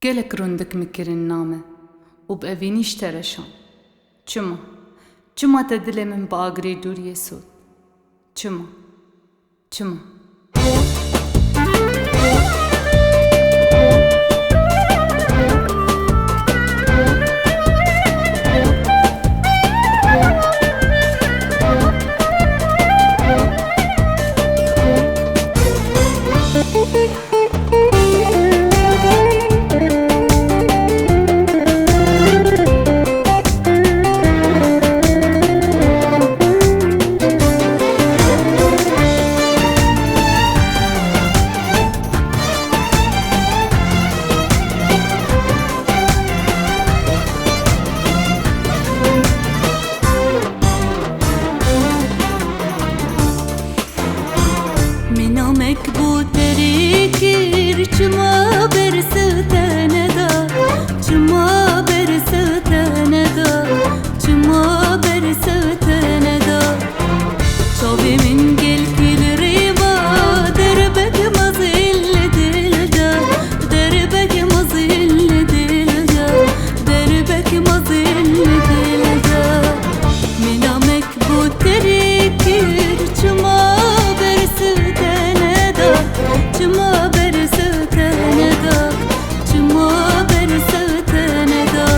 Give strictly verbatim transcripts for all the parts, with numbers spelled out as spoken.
Gelek rûndik min kirin name û bi evînî ji te re şand. Çima? Çima te dilê min bi agirê dûriyê sot? Çima? Çima? Min namek bo terê kir, çima bersiv te neda, çima bersiv te neda, çima bersiv te neda. Çavê min gelkî li rê ma, derbek mezin li dil de, derbek mezin li dil de, derbek mezin li dil de. Min namek bo terê kir, çima bersiv te neda, çima bersiv te neda, çima bersiv te neda.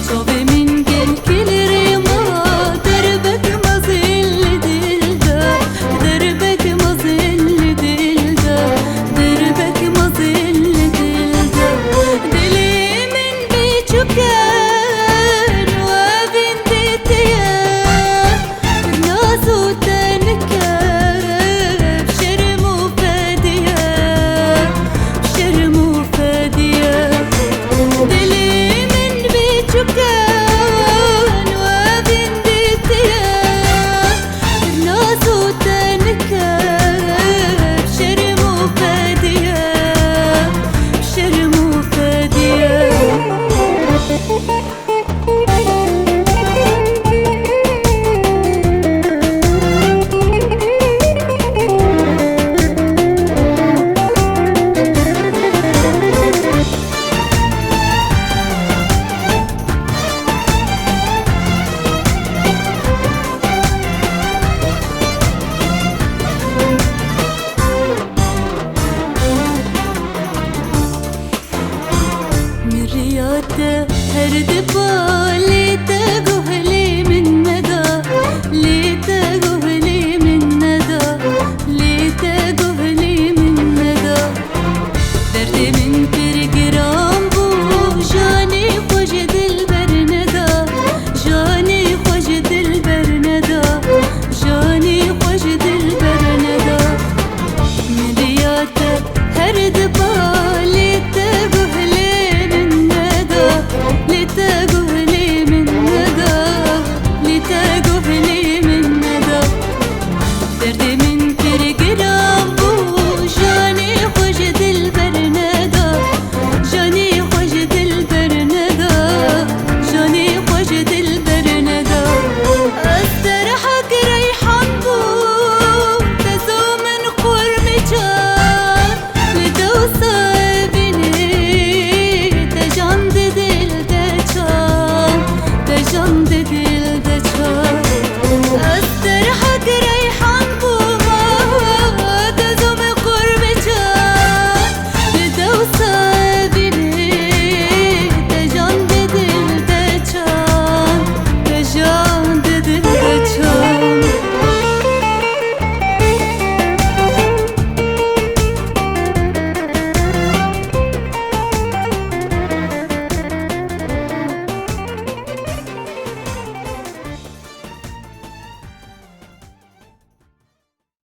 Çavê min gelkî li rê ma, derbek mezin li dil de, derbek mezin li dil de, derbek mezin li dil de. Dilê min biçûk e, û evîn dîtiye. Naz û tenike, şerm û fediye, şerm û fediye. Dilê min biçûk e, û evîn dîtiye. Naz û tenike, şerm û fediye, şerm û fediye. Min riya te her diba, lê te guh lê min neda, lê te